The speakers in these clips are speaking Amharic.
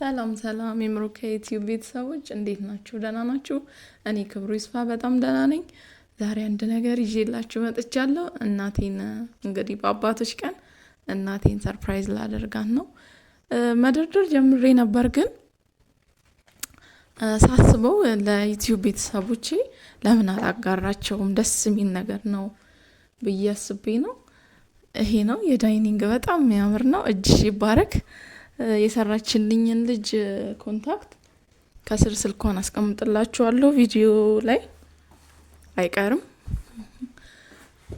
ሰላም ሰላም የምሩካ ዩቲዩብ ቤተሰቦች እንዴት ናችሁ? ደህና ናችሁ? እኔ ክብሩ ይስፋ በጣም ደህና ነኝ። ዛሬ አንድ ነገር ይዤላችሁ መጥቻለሁ። እናቴን እንግዲህ በአባቶች ቀን እናቴን surprise ላደርጋት ነው። መደርደር ጀምሬ ነበር ግን ሳስበው ለዩቲዩብ ቤተሰቦቼ ለምን አላጋራቸውም ደስ የሚል ነገር ነው ብዬ አስቤ ነው። ይሄ ነው የ dining በጣም የሚያምር ነው። እጅሽ ይባረክ። የሰራችልኝን ልጅ contact ከስር ስልኳን አስቀምጥላችኋለሁ ቪዲዮ ላይ አይቀርም።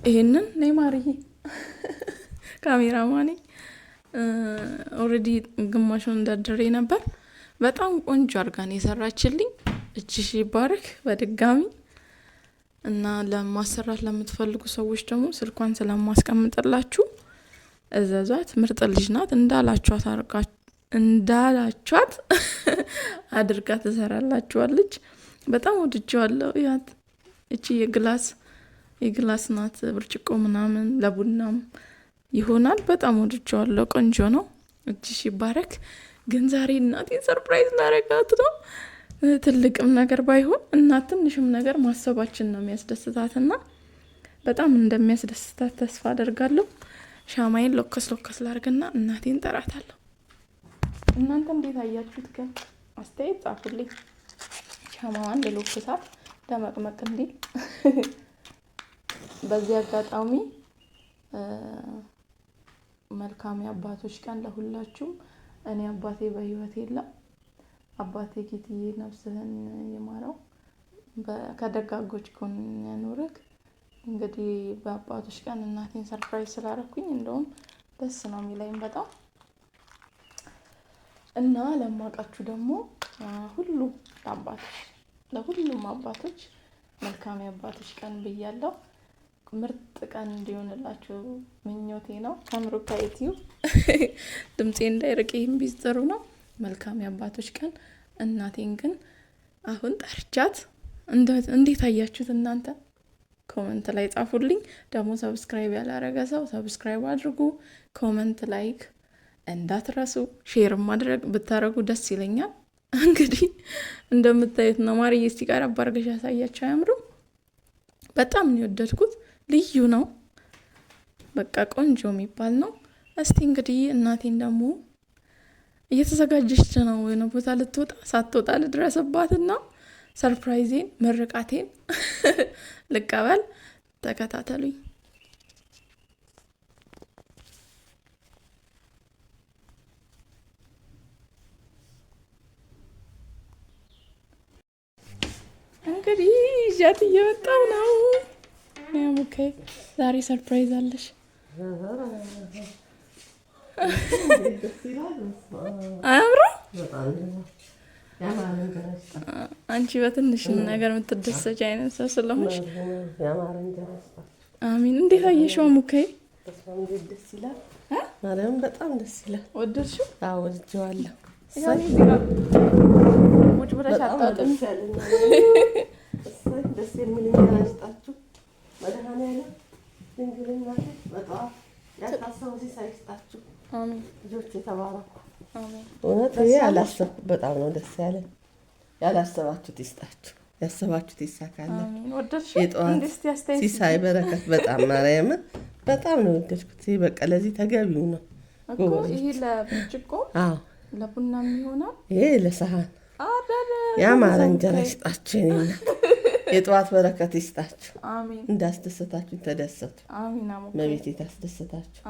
ይሄንን ነይ ማርዬ ካሜራማኔ already ግማሹን እንደድሬ ነበር። በጣም ቆንጆ አድርጋን የሰራችልኝ እጅሽ ይባረክ በድጋሚ እና ለማሰራት ለምትፈልጉ ሰዎች ደግሞ ስልኳን ስለማስቀምጥላችሁ እዘዟት። ምርጥ ልጅ ናት። እንዳላችኋት አድርጋ ትሰራላችኋለች። በጣም ወድጄዋለሁ። ያት እቺ የ glass ናት፣ ብርጭቆ ምናምን ለቡናም ይሆናል። በጣም ወድጄዋለሁ። ቆንጆ ነው። እጅሽ ይባረክ። ግን ዛሬ እናቴን surprise ላረጋት ነው። ትልቅም ነገር ባይሆን እናት ትንሽም ነገር ማሰባችን ነው የሚያስደስታትና በጣም እንደሚያስደስታት ተስፋ አደርጋለሁ። ሻማዬን ለኮስ ለኮስ ላርግና እናቴን ጠራታለሁ። እናንተ እንዴት አያችሁት ግን አስተያየት ጻፉልኝ። ሻማዋን ልለኩሳት ደመቅመቅ እንዲል። በዚህ አጋጣሚ መልካም የአባቶች ቀን ለሁላችሁም። እኔ አባቴ በህይወት የለም። አባቴ ጌትዬ ነፍስህን ይማረው፣ ከደጋጎች ጎን ያኑርክ። እንግዲህ በአባቶች ቀን እናቴን surprise ስላደረኩኝ እንደውም ደስ ነው የሚለኝ በጣም እና ለማውቃችሁ ደግሞ ሁሉ አባቶች ለሁሉም አባቶች መልካም የአባቶች ቀን ብያለሁ። ምርጥ ቀን እንዲሆንላችሁ ምኞቴ ነው። ከምሩካ ዩቲዩብ ድምፄ እንዳይርቅ ይህም ቢዝ ጥሩ ነው። መልካም የአባቶች ቀን። እናቴን ግን አሁን ጠርቻት እንዴት አያችሁት እናንተ? comment ላይ ጻፉልኝ። ደግሞ subscribe ያላረገ ሰው subscribe አድርጉ። comment፣ like እንዳትረሱ። share ማድረግ ብታረጉ ደስ ይለኛል። እንግዲህ እንደምታዩት ነው። ማርዬ እስቲ ቀረብ አድርገሽ ያሳያቸው። አያምሩም? በጣም ነው የወደድኩት። ልዩ ነው። በቃ ቆንጆ የሚባል ነው። እስቲ እንግዲህ እናቴን ደግሞ እየተዘጋጀች ነው የሆነ ቦታ ልትወጣ፣ ሳትወጣ ልድረስባትና surprise ኤን ምርቃቴን ልቀበል። ተከታተሉኝ። እንግዲህ ይዣት እየመጣሁ ነው። ያሙኬ ዛሬ surprise አለሽ። አያምርም? አንቺ በትንሽ ነገር የምትደሰች አይነት ሰው ስለሆንሽ አሚን። እንዴት አየሽው ሙኬ? ደስ ይላል። ማርያም በጣም ደስ ይላል። ወደድሽው? አዎ ወድጄዋለሁ። ቁጭ ብለሽ አጣጥሚ። ደስ የሚል እንጀራ ይስጣችሁ መድኃኒዓለም ድንግል እናቴ በጠዋት ያልታሰበ ሲሳይ ይስጣችሁ። ልጆች የተባረኩ። እውነት ይሄ ያላሰብኩት በጣም ነው ደስ ያለኝ። ያላሰባችሁት ይስጣችሁ፣ ያሰባችሁት ይሳካላችሁ። የጠዋት ሲሳይ በረከት በጣም ማርያምን በጣም ነው የወደድኩት። ይሄ በቃ ለዚህ ተገቢው ነው። ይሄ ለብርጭቆ ለቡና የሚሆናል። ይሄ ለሰሃን ያማረ እንጀራ ይስጣችሁ። የእኔ እናት የጠዋት በረከት ይስጣችሁ። እንዳስደሰታችሁ ተደሰቱ። እመቤቴ ታስደሰታችሁ።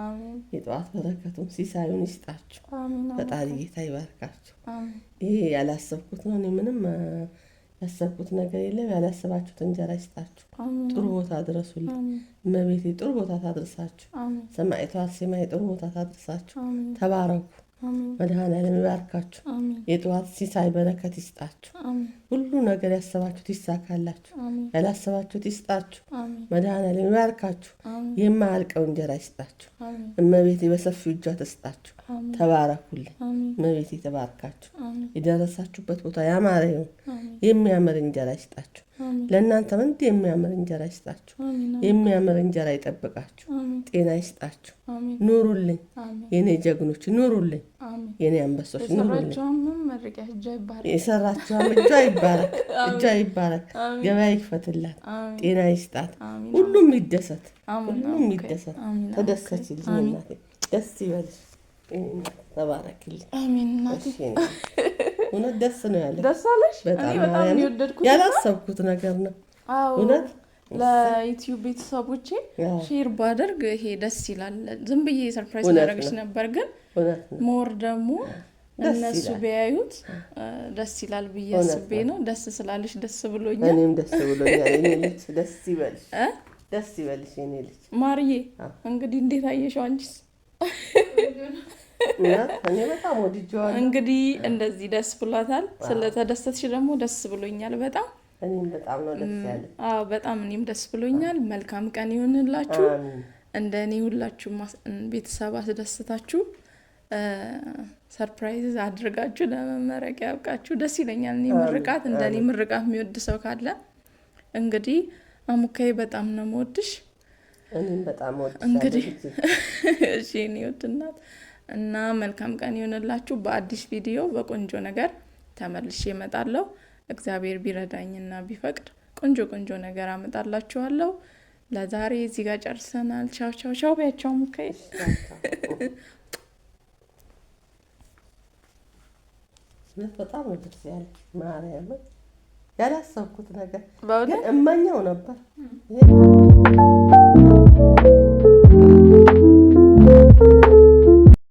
የጠዋት በረከቱን ሲሳዩን ይስጣችሁ። ፈጣሪ ጌታ ይባርካችሁ። ይሄ ያላሰብኩት ነው። እኔ ምንም ያሰብኩት ነገር የለም። ያላሰባችሁት እንጀራ ይስጣችሁ። ጥሩ ቦታ ድረሱልኝ። እመቤቴ ጥሩ ቦታ ታድርሳችሁ። ሰማዕቷ አርሴማ ጥሩ ቦታ ታድርሳችሁ። ተባረኩ። መድኃኔዓለም ይባርካችሁ። የጠዋት ሲሳይ በረከት ይስጣችሁ። ሁሉ ነገር ያሰባችሁት ይሳካላችሁ። ያላሰባችሁት ይስጣችሁ። መድኃኔዓለም ይባርካችሁ። የማያልቀው እንጀራ ይስጣችሁ። እመቤቴ በሰፊው እጇ ትስጣችሁ። ተባረኩልኝ። እመቤቴ ተባርካችሁ። የደረሳችሁበት ቦታ ያማረ ይሁን። የሚያምር እንጀራ ይስጣችሁ። ለእናንተም እንዲህ የሚያምር እንጀራ ይስጣችሁ፣ የሚያምር እንጀራ ይጠብቃችሁ፣ ጤና ይስጣችሁ። ኑሩልኝ የኔ ጀግኖች፣ ኑሩልኝ የኔ አንበሶች፣ ኑሩልኝ። የሰራችኋም እጇ ይባረክ፣ እጇ ይባረክ። ገበያ ይክፈትላት፣ ጤና ይስጣት። ሁሉም ይደሰት፣ ሁሉም ይደሰት። ተደሰችልኝ እናቴ፣ ደስ ይበልሽ፣ ተባረክልኝ። አሜን እናቴ። እውነት ደስ ነው ያለ። ደስ አለሽ? እኔ በጣም የወደድኩት ያላሰብኩት ነገር ነው እውነት። ለዩቲዩብ ቤተሰቦቼ share ባደርግ ይሄ ደስ ይላል። ዝም ብዬ surprise ላደርግሽ ነበር፣ ግን more ደግሞ እነሱ ቢያዩት ደስ ይላል ብዬ አስቤ ነው። ደስ ስላለሽ ደስ ብሎኛል። እኔም ደስ ብሎኛል። የኔ ልጅ ደስ ይበልሽ፣ ደስ ይበልሽ የኔ ልጅ ማርዬ። እንግዲህ እንዴት አየሽው አንቺስ? እኔ በጣም ወድጄዋለሁ። እንግዲህ እንደዚህ ደስ ብሏታል። ስለተደሰትሽ ደግሞ ደስ ብሎኛል በጣም። እኔም በጣም ነው ደስ ያለኝ። አዎ በጣም እኔም ደስ ብሎኛል። መልካም ቀን ይሁንላችሁ። እንደ እኔ ሁላችሁም ቤተሰብ አስደስታችሁ surprise አድርጋችሁ ለመመረቅ ያብቃችሁ። ደስ ይለኛል። እኔ ምርቃት እንደ እኔ ምርቃት የሚወድ ሰው ካለ እንግዲህ አሙካዬ በጣም ነው የምወድሽ። እኔም በጣም እወድሻለሁ። እንግዲህ እሺ የእኔ ውድ እናት እና መልካም ቀን ይሁንላችሁ። በአዲስ ቪዲዮ በቆንጆ ነገር ተመልሼ እመጣለሁ። እግዚአብሔር ቢረዳኝና ቢፈቅድ ቆንጆ ቆንጆ ነገር አመጣላችኋለሁ። ለዛሬ እዚህ ጋር ጨርሰናል። ቻው ቻው ቻው ቢያቸው ሙካዬ። በጣም ነው ደስ ያለኝ። ማርያምን ያላሰብኩት ነገር ግን እመኘው ነበር።